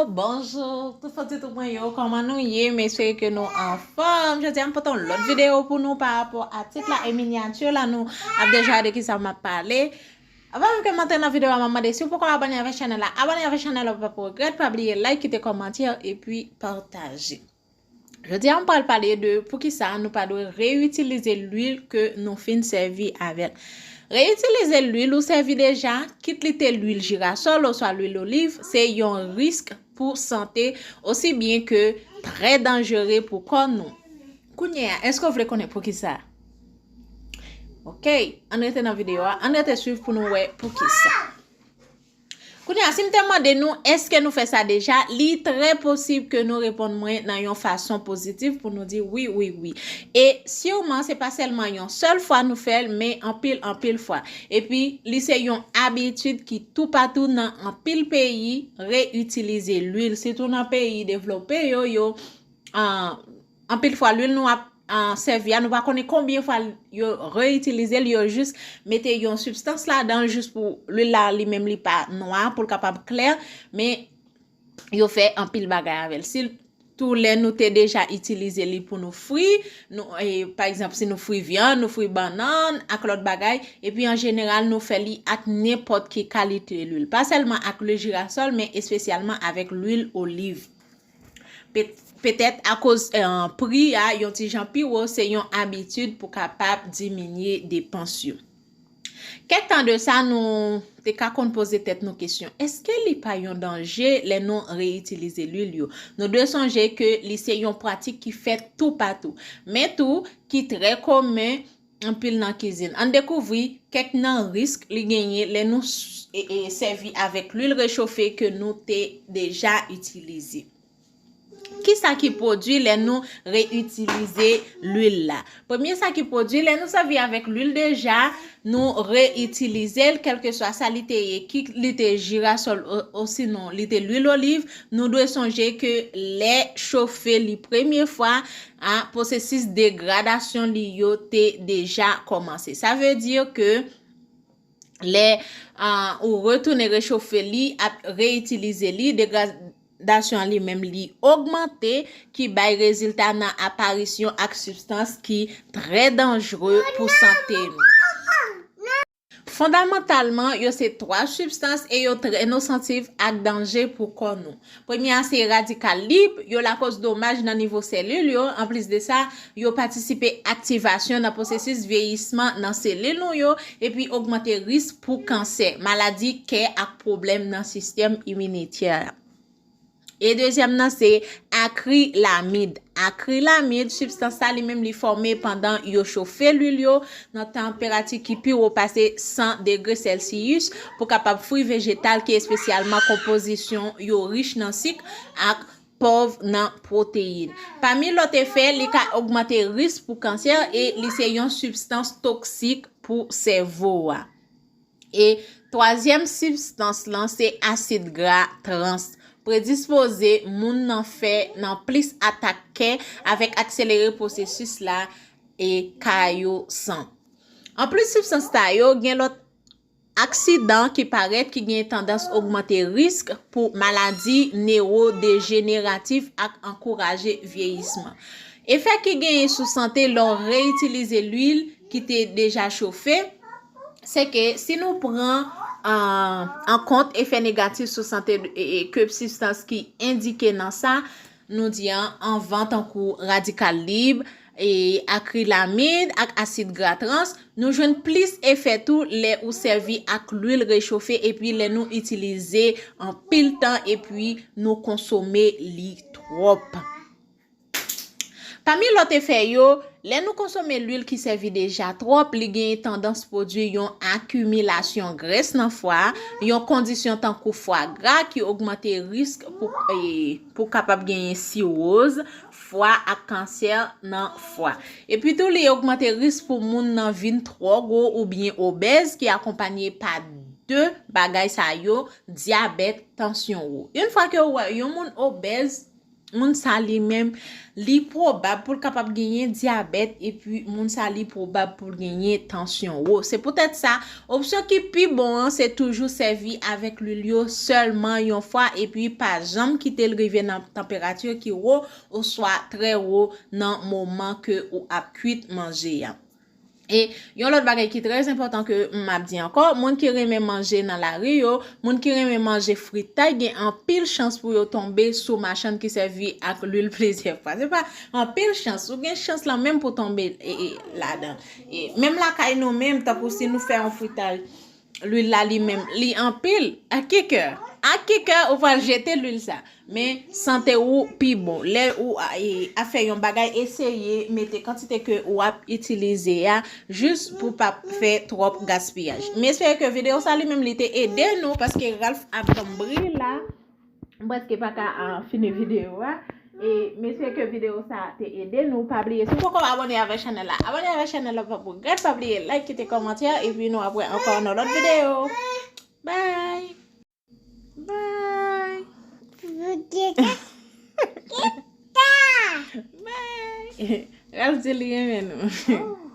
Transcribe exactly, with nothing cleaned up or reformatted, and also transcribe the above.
Bonjou, tout fanti tout mwen yo, kòman nou ye? M espere ke nou anfòm. Jodi a m pote yon lòt videyo pou nou pa rapò a tit la e minyati la, nou ap deja wè de kisa m ap pale. Avan menm ke m antre nan videyo a, m ap mande si w poko abòne avèk chanèl la, abòne avèk chanèl la pou w pa regrèt, pa bliye like, kite kòmantè epi pataje. Jodi a m pral pale de poukisa nou pa dwe reyitilize lwil ke nou fin sèvi avè l. Reyitilize lwil ou sèvi deja, kit li te lwil jirasòl oswa lwil oliv, se yon risk pou sante osi byen ke trè danjere pou kò nou. Kounye a, èske w vle konnen poukisa? Ok, ann rete nan videyo a, ann rete swiv pou nou wè poukisa. Kounye a, si m te mande nou èske nou fè sa deja, li trè posib ke nou reponn mwen nan yon fason pozitiv pou nou di wi, wi, wi. E siman, se pa sèlman yon sèl fwa nou fè l, men anpil, anpil fwa. Epi, li se yon abitid ki toupatou nan anpil peyi, reyitilize lwil, sitou nan peyi devlope yo, yo, ah, anpil fwa lwil nou ap, ah, sèvi a, nou pa konnen konbyen fwa yo reyitilize l, yo jis mete yon sibstans ladan l jis pou lwil la li menm li pa nwa, pou l kapab klè, men yo fè anpil bagay avè l. Sitou lè nou te deja itilize li pou nou fri, nou, e, pa egzanp, si nou fri vyann, nou fri bannann, ak lòt bagay, epi an jeneral, nou fè li ak nenpòt ki kalite lwil. Pa sèlman ak lwil jirasòl, men espesyalman avèk lwil oliv. Pe-, petèt akoz, eh, pri a yon ti jan pi wo, se yon abitid pou kapab diminye depans yo. Kèk tan de sa, nou te ka konn poze tèt nou kesyon, èske li pa yon danje lè nou reyitilize lwil yo? Nou dwe sonje ke li se yon pratik ki fèt toupatou. Men tou, ki trè komen anpil nan kizin. Ann dekouvri kèk nan risk li genyen lè nou s-, e, e, sèvi avèk lwil rechofe ke nou te deja itilize. Kisa ki pwodui lè nou reyitilize lwil la? Premye sa ki pwodui, lè nou sèvi avèk lwil deja, nou reyitilize l, kèlkeswa sa li te ye, kit li te jirasòl o-, osinon li te lwil oliv, nou dwe sonje ke lè chofe li premye fwa, a, pwosesis degradasyon li yo te deja kòmanse. Sa vle di ke lè, a, ou retounen rechofe li, ap reyitilize li, degradasyon an li menm li ogmante, ki bay rezilta nan aparisyon ak sibstans ki trè danjere pou sante nou. Fondamantalman, yo se twa sibstans e yo trè nosansiv ak danje pou kò nou. Premye a se radikal lib, yo lakòz domaj nan nivo selil yo. Anplis de sa, yo patisipe aktivasyon nan pwosesis vyeyisman nan selil nou yo, epi ogmante risk pou kansè, maladi kè ak pwoblèm nan sistèm iminitè a. E dezyèm nan se akrilamid. Akrilamid, sibstans sa li menm li fòme pandan yo chofe lwil yo nan tanperati ki pi wo pase san degre Celsius pou kapab fri vejetal ki espesyalman konpozisyon yo rich nan sik ak pòv nan pwoteyin. Pami lòt efè, li ka ogmante risk pou kansè e li se yon sibstans toksik pou sèvo a. E twazyèm sibstans lan se asid gra trans. Predispoze moun nan fè nan plis atak kè avèk akselere pwosesis la e kayo san. Anplis sibstans sa yo, gen lòt aksidan ki parèt ki gen tandans ogmante risk pou maladi newodejeneratif ak ankouraje vyeyisman. Efè ki genyen sou sante lè w reyitilize lwil ki te deja chofe, se ke si nou pran, ah, an kont efè negatif sou sante, e, e, ke sibstans ki endike nan sa, nou di an, anvan tankou radikal lib, e, akrilamid ak asid gra trans, nou jwenn plis efè tou lè ou sèvi ak lwil rechofe epi lè nou itilize anpil tan epi nou konsome li twòp. Pami lòt efè yo, lè nou konsome lwil ki sèvi deja twòp, li genyen tandans pwodui yon akimilasyon grès nan fwa, yon kondisyon tankou fwa gra ki ogmante risk pou, e, pou kapab genyen siwoz fwa ak kansè nan fwa. Epi tou, li ogmante risk pou moun nan vin twò gwo oubyen obèz ki akonpanye pa de bagay sa yo, dyabèt, tansyon wo. Yon fwa ke w wè yon moun obèz, moun sa li menm, li pwobab pou l kapab genyen dyabèt, epi moun sa li pwobab pou l genyen tansyon wo. Se poutèt sa, opsyon ki pi bon an, se toujou sèvi avèk lwil yo sèlman yon fwa, epi pa janm kite l rive nan tanperati ki wo oswa trè wo nan moman ke ou ap kwit manje a. E yon lòt bagay ki trè enpòtan ke m ap di ankò, moun ki renmen manje nan lari yo, moun ki renmen manje fritay, gen anpil chans pou yo tonbe sou machann ki sèvi ak lwil plizyè fwa. Se pa anpil chans, ou gen chans lan menm pou tonbe e, e, ladan. E menm lakay nou menm, tankou si nou fè yon fritay, lwil la li menm, li anpil. A ki kè? A ki kè ou pral jete lwil sa? Men sante ou pi bon. Lè ou a, e, a fè yon bagay, eseye mete kantite ke ou ap itilize a, jis pou pa fè twòp gaspiyaj. M espere ke videyo sa li menm li te ede nou, paske Ralph ap ban m bri la. M prèske pa ka, a, fini videyo a. E m espere ke videyo sa te ede nou. Pa bliye, si w poko abòne avèk chanèl la, abòne avèk chanèl la, pa pou gad, pa bliye like, kite kòmantè, epi nou ap wè ankò nan lòt videyo. Bye. Bye. Bye. Ralph di li renmen nou.